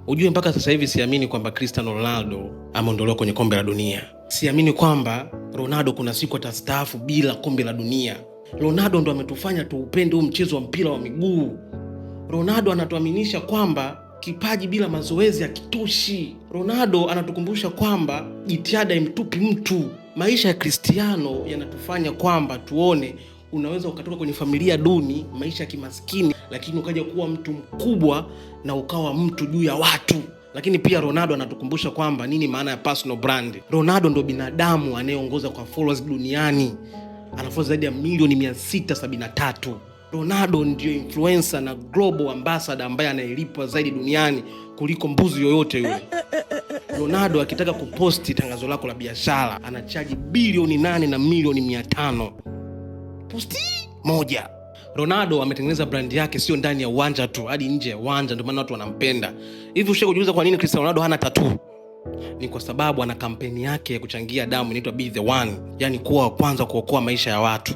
Ujue mpaka sasa hivi siamini kwamba Cristiano Ronaldo ameondolewa kwenye kombe la dunia. Siamini kwamba Ronaldo kuna siku atastaafu bila kombe la dunia. Ronaldo ndo ametufanya tuupende huu mchezo wa mpira wa miguu. Ronaldo anatuaminisha kwamba kipaji bila mazoezi hakitoshi. Ronaldo anatukumbusha kwamba jitihada imtupi mtu. Maisha ya Cristiano yanatufanya kwamba tuone unaweza ukatoka kwenye familia duni, maisha ya kimaskini, lakini ukaja kuwa mtu mkubwa na ukawa mtu juu ya watu. Lakini pia Ronaldo anatukumbusha kwamba nini maana ya personal brand. Ronaldo ndo binadamu anayeongoza kwa followers duniani, ana followers zaidi ya milioni 673. Ronaldo ndio influencer na global ambassador ambaye anayelipwa zaidi duniani kuliko mbuzi yoyote yule. Ronaldo akitaka kuposti tangazo lako la biashara anachaji bilioni 8 na milioni 500 posti moja. Ronaldo ametengeneza brand yake sio ndani ya uwanja tu, hadi nje ya uwanja, ndio maana watu wanampenda. Hivi ushawahi kujiuliza kwa nini Cristiano Ronaldo hana tattoo? Ni kwa sababu ana kampeni yake ya kuchangia damu inaitwa Be the One, yani kuwa wa kwanza kuokoa maisha ya watu.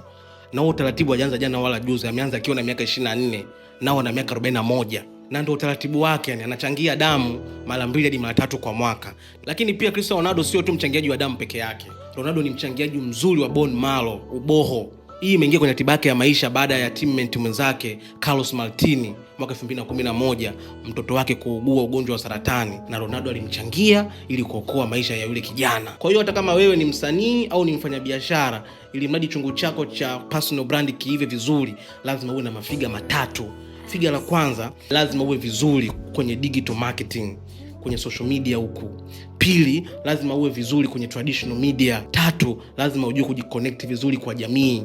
Na huo utaratibu hajaanza jana wala juzi, ameanza akiwa na miaka 24, nao ana miaka 41 na ndio utaratibu wake, yani anachangia damu mara mbili hadi mara tatu kwa mwaka. Lakini pia Cristiano Ronaldo sio tu mchangiaji wa damu peke yake. Ronaldo ni mchangiaji mzuri wa bone marrow, uboho. Hii imeingia kwenye ratiba yake ya maisha baada ya teammate mwenzake Carlos Martini mwaka 2011 mtoto wake kuugua ugonjwa wa saratani, na Ronaldo alimchangia ili kuokoa maisha ya yule kijana. Kwa hiyo hata kama wewe ni msanii au ni mfanyabiashara, ili mradi chungu chako cha personal brand kiive vizuri, lazima uwe na mafiga matatu. Figa la kwanza, lazima uwe vizuri kwenye digital marketing, kwenye social media huku. Pili, lazima uwe vizuri kwenye traditional media. Tatu, lazima ujue kujiconnect vizuri kwa jamii.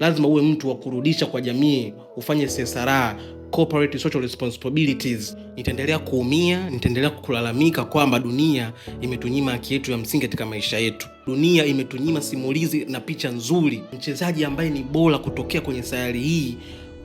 Lazima uwe mtu wa kurudisha kwa jamii, ufanye CSR, corporate social responsibilities. Nitaendelea kuumia, nitaendelea kulalamika kwamba dunia imetunyima haki yetu ya msingi katika maisha yetu. Dunia imetunyima simulizi na picha nzuri. Mchezaji ambaye ni bora kutokea kwenye sayari hii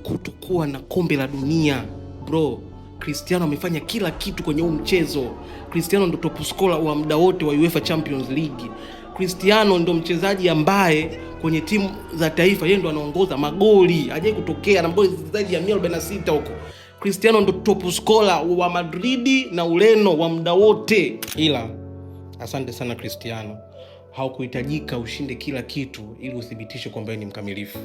kutokuwa na kombe la dunia, bro. Cristiano amefanya kila kitu kwenye huu mchezo. Cristiano ndo top scorer wa muda wote wa UEFA Champions League. Cristiano ndo mchezaji ambaye kwenye timu za taifa yeye ndo anaongoza magoli, hajai kutokea na magoli zaidi ya 146 huko. Cristiano ndo top scorer wa Madrid na Ureno wa muda wote. Ila asante sana Cristiano, haukuhitajika ushinde kila kitu ili uthibitishe kwamba wewe ni mkamilifu.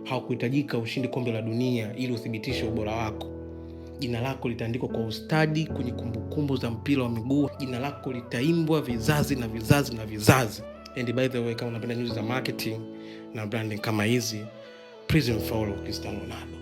Haukuhitajika ushinde kombe la dunia ili uthibitishe ubora wako. Jina lako litaandikwa kwa ustadi kwenye kumbukumbu za mpira wa miguu. Jina lako litaimbwa vizazi na vizazi na vizazi. And by the way, kama unapenda news za marketing na branding kama hizi, please follow Cristiano Ronaldo.